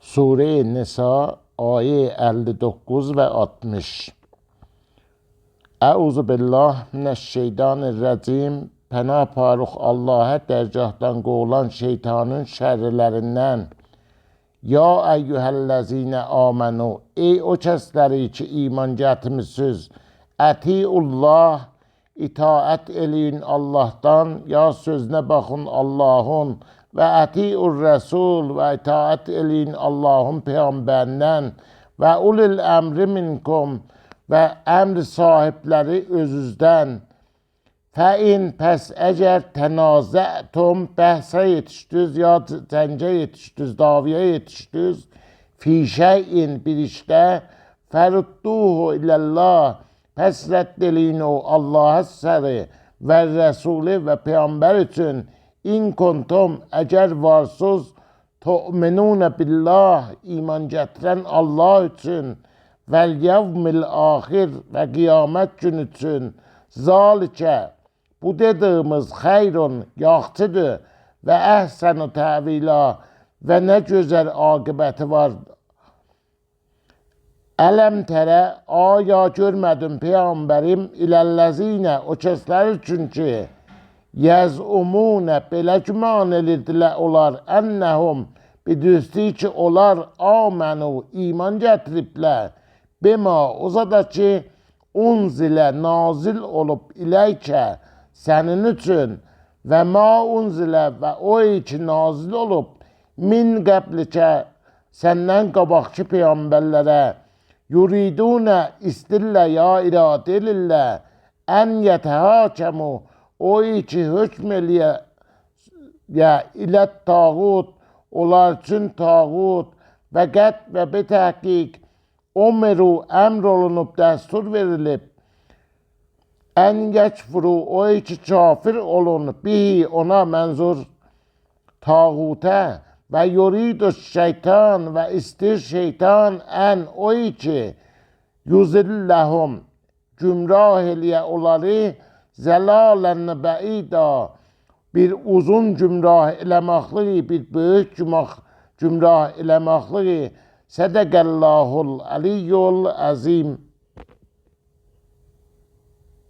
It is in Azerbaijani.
Sure-i Nisa, ayə 59 və 60. Əuzu billah mineşşeytanirracim. Pənah paruh Allah'a dərgahdan qovulan şeytanın şərrilərindən. Ya əyyühəllezine amenu. Ey o kəsləri ki iman gətirmisiniz. Ətiullah, itaət eləyin Allahdan, ya sözünə baxın Allahın və ətiur Rəsul və itaət eləyin Allahın peyğəmbərindən və ulil əmri minkum və əmr sahibləri özünüzdən. Fəin pəs əgər tənazətum bəhsə yetişdiniz ya cəngə yetişdiniz, davaya yetişdiniz, fi şeyin bir işdə fərudduhu illallah pəs rədd eləyin o Allah'a səri və Rəsuli və Peyğəmbər üçün İn kuntum əgər varsız tu'minuna billah iman gətirən Allah üçün vəl yevmil axir və qiyamət günü üçün zalikə bu dediyimiz xeyrun yaxşıdır və əhsənu təvila və nə gözəl aqibəti var. Ələm tərə aya görmədim peyğəmbərim iləllezine o kəslər üçün ki Yəzumune belə güman edirdilər onlar ennəhum bir ki onlar amenu iman gətiriblər. Bima o zada ki unzilə nazil olub iləykə sənin üçün və ma unzilə və o ki nazil olub min qəblikə səndən qabaqçı peyğəmbərlərə yuridunə istirlə ya iradə elirlər ən yətəhəkəmu o ki hökm eləyə ya ilət tağut onlar üçün tağut və qət və bitəhqiq omeru əmr olunub, dəstur verilib. Ən yəkfuru o ki kafir olun bihi ona mənzur tağutə və yuridu şeytan və istir şeytan ən o ki yuzilləhum gümrah eləyə onları zəlalən bəida bir uzun gümrah eləməkliyi, bir böyük gümrah eləməkliyi. Sədəqəllahul əliyyul əzim.